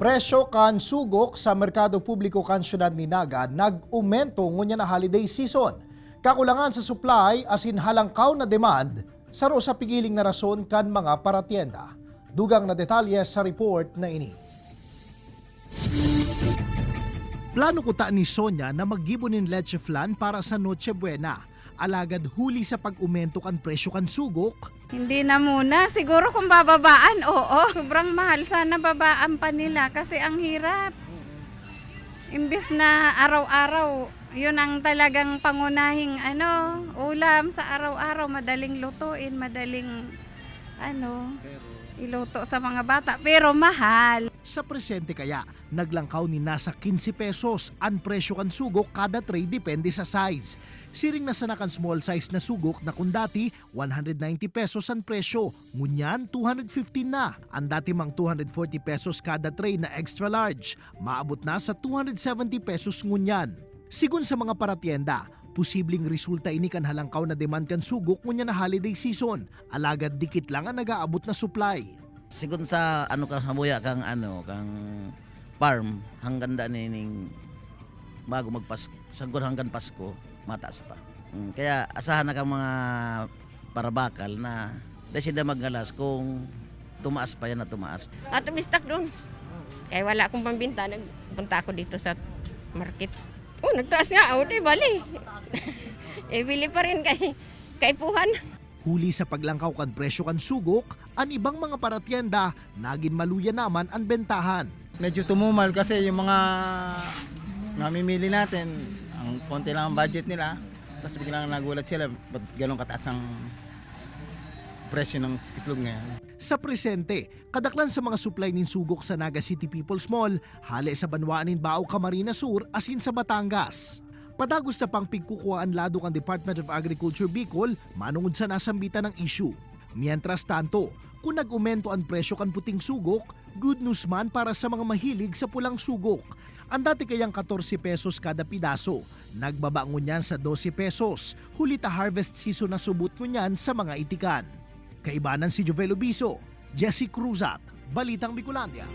Presyo kan sugok sa merkado publiko kan syudad ni Naga nag-umento ngunya na holiday season. Kakulangan sa supply asin halangkaw na demand saro sa pigiling na rason kan mga paratienda. Dugang na detalye sa report na ini. Plano kuta ni Sonia na maggibo nin leche flan para sa Noche Buena. Alagad huli sa pag-umento kan presyo kan sugok, Hindi na muna. Siguro kung bababaan, oo. Sobrang mahal. Sana babaan pa nila kasi ang hirap. Imbis na araw-araw, yun ang talagang pangunahing ano, ulam sa araw-araw. Madaling lutuin, madaling ano, iluto sa mga bata. Pero mahal. Sa presente kaya, naglangkaw ni nasa 15 pesos ang presyo kan sugok kada tray depende sa size. Siring na sana kan small size na sugok na kung dati 190 pesos ang presyo, ngunyan 215 na. Ang dati mang 240 pesos kada tray na extra large, maabot na sa 270 pesos ngunyan. Sigun sa mga paratienda, posibleng resulta ini kan halangkaw na demand kan sugok ngunya na holiday season. Alagad dikit lang ang nag-aabot na supply. Sigun sa ano kang hamuya kang ano kang farm hanggang da ning bago magpas sagod hanggang Pasko mataas pa. Kaya asahan na kang mga parabakal na dahil sila magalas kung tumaas pa yan na tumaas. At tumistak doon. Kaya wala akong pambinta, nagpunta ako dito sa market. Oh, nagtaas nga. Oh, di bali. Eh, bili pa rin kay kaipuhan. Huli sa paglangkaw kan presyo kan sugok, ang ibang mga paratienda naging maluya naman ang bentahan. Medyo tumumal kasi yung mga namimili natin, ang konti lang ang budget nila. Tapos biglang nagulat sila, ba't ganun kataas ang presyo ng itlog ngayon? Sa presente, kadaklan sa mga supply nin sugok sa Naga City People's Mall, hali sa banwaan nin Bao, Camarines Sur asin sa Batangas. Padagos na pang pigkukuhaan lado kan Department of Agriculture Bicol manungod sa nasambitan ng issue. Mientras tanto, kung nag-umento ang presyo kan puting sugok, good news man para sa mga mahilig sa pulang sugok. Ang dati kayang 14 pesos kada pidaso, nagbaba ngunyan sa 12 pesos. Huli ta harvest season na subot ngunyan sa mga itikan. Kaibanan si Jovel Obiso, Jesse Cruzat, Balitang Bicolandia.